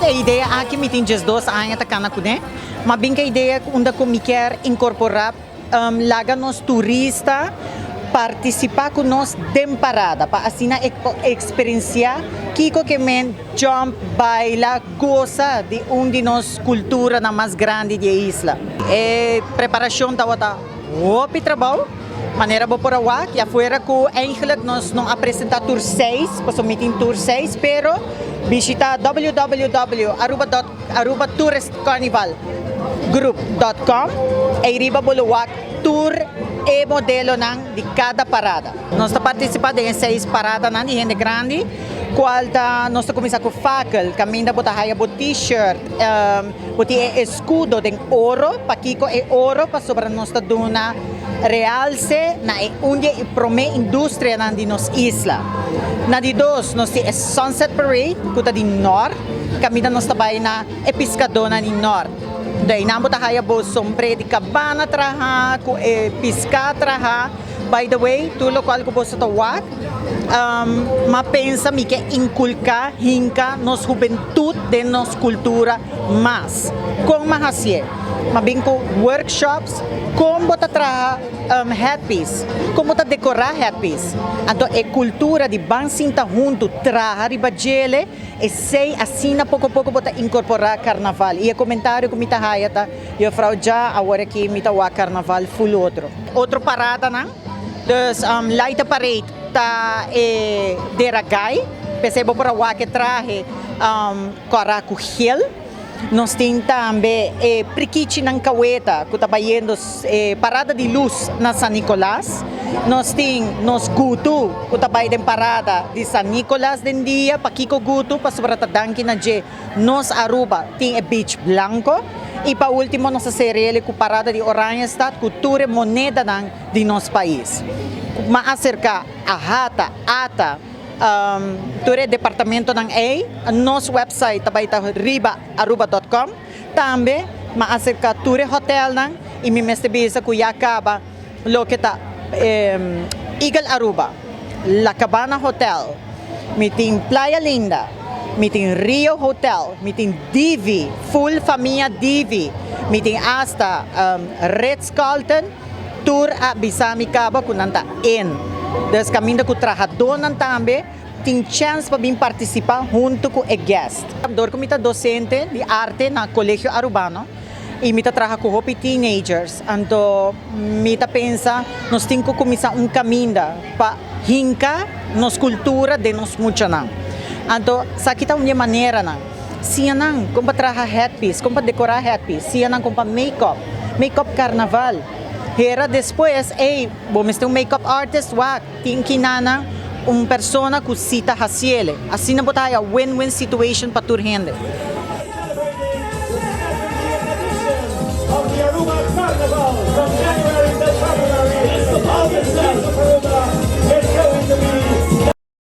E idea aki mi tin 12 aña ta kana kuné. Ma bin ku e idea unda ku mi kier inkorporá laga nos turista partisipá ku nos den parada pa asina eksperensiá kiko ke men jump, baila, gosa di un di nos kulturanan mas grandi di e isla. E preparashon tabata hopi trabou, manera bo por a wak, i afuera ku eigenlijk nos no a presentá tur seis, pasobra mi tin tur seis, pero bishitá www.aruba. arubatouristcarnivalgroup.com ei riba bo lo wak tur e modelonan di kada parada. Nos ta partisipá den e seis paradanan di hende grandi, kual ta nos ta kuminsá ku fakel, kaminda bo ta haya bo t-shirt, bo tin e eskudo den oro. Pakiko e oro? Pasobra nos ta duna realse na e un di e promé industrianan di nos isla. Na di dos nos tin e Sunset Parade ku ta di nòrt. Kaminda nos ta bai na e piskadónan di nòrt. Deinan bo ta haya bo sombré di kabana traha ku e piská traha. By the way, tur lokual ku boso ta wak, m'a pensa mi ke inkulká, hinka nos hubentut den nos kultura mas. Kon m'a hasié? M'a bin ku workshops kon bo ta traha headpiece, kon bo ta dekorá headpiece. Anto e kultura di ban sinta huntu traha riba djele. Esey asina poco poco bo ta incorpora carnaval y e comentario cu mi ta haya ta, Juffrouw ja awor aki mi ta wak carnaval full otro. Otro paradanan, dus Light a Parade ta e dera gai, p'esey bo por a wak e trahe cora cu gel. Nos tin tambe e prikichinan kaweta ku ta bayendo e parada di lus na San Nicolas. Nos tin nos gutu ku ta bai den parada di San Nicolas den dia. Pakiko gutu? Pasobra ta danki na dje nos Aruba tin e beach blanco. I pa ultimo nos ta serele ku parada di Oranjestad ku tur e monedanan di nos pais. Ku a aserka AHATA, ata. Tur e departamentonan ei, nos website ta bai ta riba aruba dot com. Tambe mi a aserka tur e hotelnan i mi mester bisa ku ya kaba loke ta Eagle Aruba, La Cabana Hotel, mi tin Playa Linda, mi tin Rio Hotel, mi tin Divi, full famia Divi, mi tin asta Ritz Carlton. Tur a bisa mi kaba ku nan ta in. Dus kaminda ku trahadónan tambe tin chèns pa bin partisipá huntu ku e guest. Dor ku mi ta dosente di arte na Colegio Arubano i mi ta traha ku hopi teenagers, anto mi ta pensa nos tin ku kuminsá un kaminda pa hinka nos kultura den nos muchanan. Anto esaki ta un di e maneranan. Siña nan kon pa traha headpiece, kon pa dekorá headpiece, siña nan kon pa make-up, make-up karnaval. Hera despues, ey, bo mester un make-up artist, wak, tin kinana un persona ku si ta hasiele. Asina bo ta haya win-win situation pa tur hende.